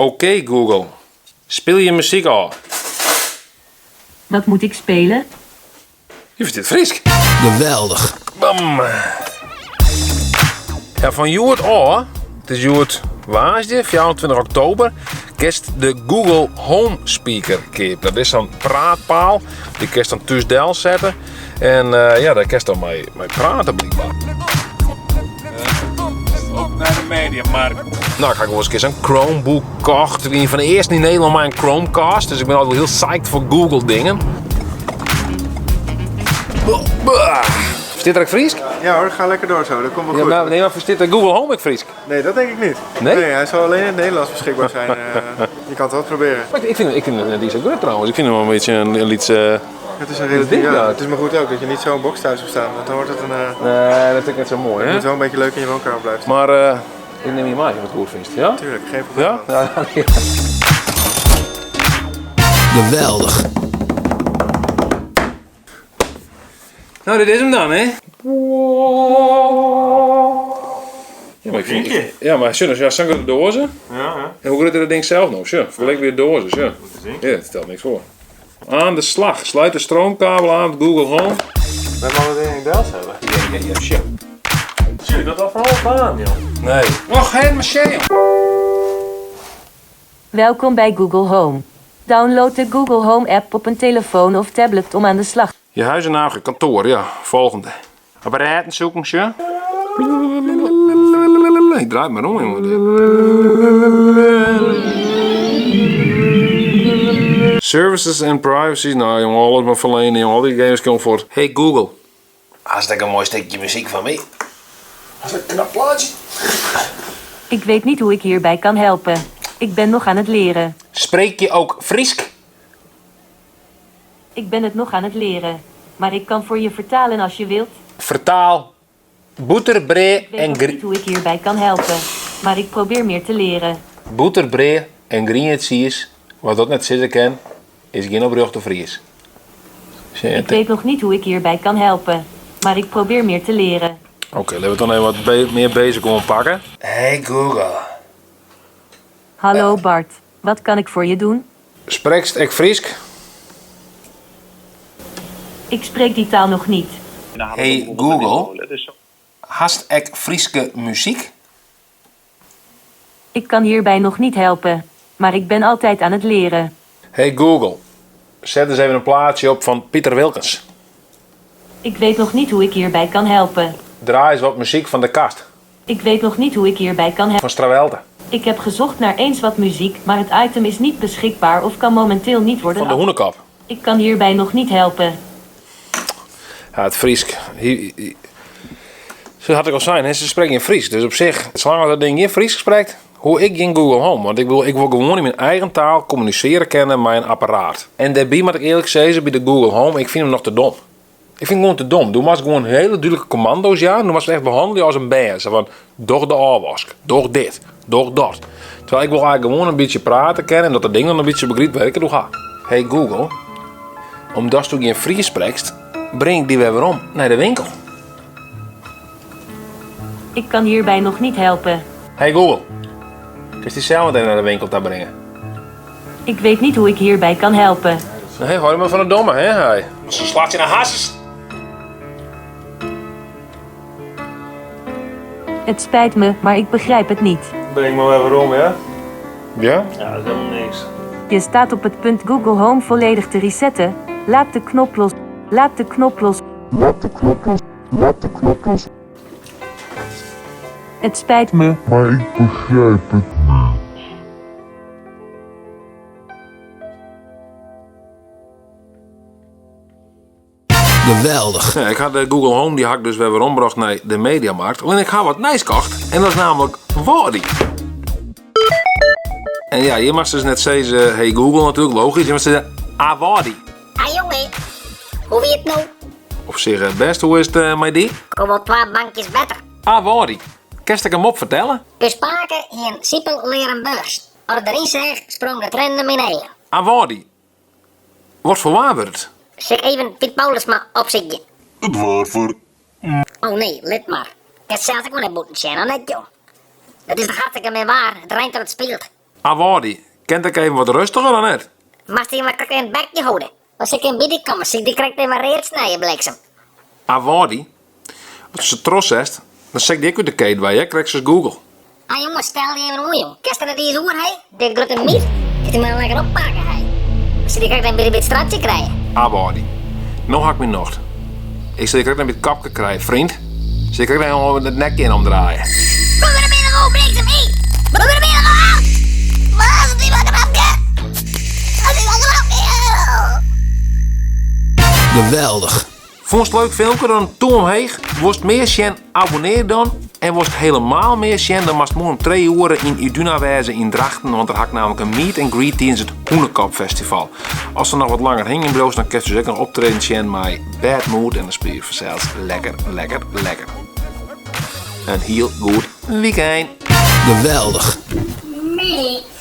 Oké Google, spylje muzyk ôf. Wat moet ik spelen? Je ferstiet Frysk. Geweldich. Bam. Ja, fan hjoed ôf, it is hjoed woansdei 24 oktober, kinst de Google Home Speaker keapje. Dat is sa'n praatpaal, dy kinst dan thús delsette. En ja, dêr kinst dan mei, mei prate blykber. Op nei de Mediamarkt. No, ik ha gewoan ris in kear sa'n Chromebook kocht. Ik wie ien fan de earsten yn Nederlân mei in Chromecast, dus ik bin altyd wol hiel psyched foar Google dingen. Ferstiet er ek Frysk? Ja hoor, ga lekker door zo, dat komt wel Ja, goed. maar, nee, maar ferstiet de Google Home ek Frysk? Nee, dat denk ik niet. Nee? Nee, hij zal alleen in het Nederlands beschikbaar zijn. Je kan het wel proberen. Maar ik vind, ik vind het net niet zo grut trouwens. Ik vind hem wel een beetje een lyts... Het is een relatief, ding ja, dat. het is maar goed ook dat je niet zo'n box thuis hebt staan, want dan wordt het een... Nee, dat vind ik net zo mooi, Het hè? moet wel een beetje leuk in je woonkamer blijven. Maar ik neem je mee, wat goed vindt. Ja? Tuurlijk, geen probleem. Ja? Ja, ja. Geweldich. No, dit is hem dan, hè? Ja, maar ik vind, ik, ja, maar sjoch, ja, sa'n grutte doaze. Ja, ja. En hoe grut is dat ding sels no? Sjoch, fergeleken by de doaze, sjoch. Ja, dat stelt niks foar. Aan de slag. Sluit de stroomkabel aan op Google Home. Wij mogen het ding in Delft hebben. Ja, ja, ja, sjoch. Sjoch, dat al van half aan, joh. Nee. Och, hé, maar Welkom bij Google Home. Download de Google Home app op een telefoon of tablet om aan de slag Je huis en eigen kantoor, ja. Volgende. Apparaten zoeken, sjoch. Ik draai maar om, jongen. Services and privacy. Nou, jongen, alles maar verlenen, jongen. Al die games komen voor. Hey Google. Hartstikke een mooi stukje muziek van mij. Dat is een knap plaatje. Ik weet niet hoe ik hierbij kan helpen. Ik ben nog aan het leren. Spreek je ook Frysk? Ik ben het nog aan het leren. Maar ik kan voor je vertalen als je wilt. Vertaal bûterbrea Ik weet en nog gr- niet hoe ik hierbij kan helpen. Maar ik probeer meer te leren. Bûterbrea en griene tsiis, wa dat net sizze kin, is gjin oprjochte Fries. Ik weet nog niet hoe ik hierbij kan helpen. Maar ik probeer meer te leren. Oké, laten we dan even wat be- meer bezig oanpakke. Hey Google. Hallo Bart, wat kan ik voor je doen? Sprekst ek Frysk? Ik spreek die taal nog niet. Hey Google. Hast ek Fryske muzyk? Ik kan hierbij nog niet helpen. Maar ik ben altijd aan het leren. Hey Google, zet eens even een plaatsje op fan Piter Wilkens. Ik weet nog niet hoe ik hierbij kan helpen. Draai eens wat muzyk fan De Kast. Ik weet nog niet hoe ik hierbij kan helpen. Fan Strawelte. Ik heb gezocht naar eens wat muziek, maar het item is niet beschikbaar of kan momenteel niet worden Fan de Hûnekop. Ik kan hierbij nog niet helpen. Ja, it Frysk. Sa hat ik al sein, hè, se sprekke gjin Frysk. Dus op sich, salang't dat ding gjin Frysk sprekt, hoech ik gjin Google Home. Want ik bedoel, ik wol gewoan yn myn eigen taal kommunisearje kinne mei in apparaat. En dêrby moat ik earlik sizze, by de Google Home, ik fyn him noch te dom. Ik fyn him gewoan te dom. Do moatst gewoan hiele dúdlike kommando's jaan. Do moatst him echt behannelje as in bern. Sa fan, doch de ôfwask, doch dit, doch dat. Terwijl ik wol eigentlik gewoan in bytsje prate kinne en dat dat ding dan in bytsje begrypt wêr't ik it oer ha. Hey Google, omdatsto gjin Frysk sprekst, bring ik dy wer werom nei de winkel. Ik kan hierbij nog niet helpen. Hey Google, kinst dysels net even nei de winkel ta bringe? Ik weet niet hoe ik hierbij kan helpen. Nee, hâld mar fan de domme, hè, hy. Se slacht tsjin de harsens. Het spijt me, maar ik begrijp het niet. Breng me wer werom, ja? Ja? Ja, dat is helemaal niks. Je staat op het punt Google Home volledig te resetten. Laat de knop los. Laat de knop los. Laat de knop los. Laat de knop los. Het spijt me. Maar ik begrijp het niet. Geweldich. Ja, ik ha de Google Home dy ha ik dus wer werombrocht nei de Mediamarkt. Allinnich ik ha wat nijs kocht en dat is namelijk Wâldy. En ja, hjir moatst dus net sizze hey Google natuerlik, logysk. Hjir moatst sizze ah Wâldy. Ah jonge, hoe wie it no? Op sich eh, bêst, hoe is it eh, mei dy? Kom wol twa bankjes better. Ah Wâldy, kinst ek in mop fertelle? Us pake hie in sipellearen beurs. As er deryn seach, sprong de triennen him yn 'e eagen. Ah Wâldy, wat foar waar wurdt it? Sil ik even Piet Paulusma opsykje? It waar foar Oh nee, lit mar. Kinst sels ek wol nei bûten sjen, of net joh? Dat is toch hartstikke min waar, it reint dat it spielt. Awâdi, kin it ek even wat rêstiger of net? Moatst dy mar krekt yn it bekje hâlde. As ik yn by dy kom, sil ik dy krekt even read snije, bliksem. Awâdi, as se trochsetst, dan set ik dy ek út de keet wei, hear, krekt sa as Google. Ah jonge, stel dy even oan jong. Kinst der net iens oer, hé? Dit grutte myf, kinst dy mar lekker oppakke, hé. Dan sil dy krekt even by it stratsje krije. Awâdi, no ha ik myn nocht. Ik sil dy krekt even by it kopke krije, vriend. Sil ik krekt even it nekje in omdraaie. Geweldich. Fûnst leuk filmke dan tûm omheech. Wolst mear sjen, abonnear dan. En wolst helemaal mear sjen, dan moatst moarn om trije oere yn Iduna wêze yn Drachten, want der ha ik nammentlik in meet and greet tidens it Hûnekop Festival. Ast der noch wat langer hingjen bliuwst, dan kinst dus ek noch optreden sjen mei Bad Mood en dan spylje we fansels lekker, lekker, lekker. In hiel goed wykein. Geweldich. Mee.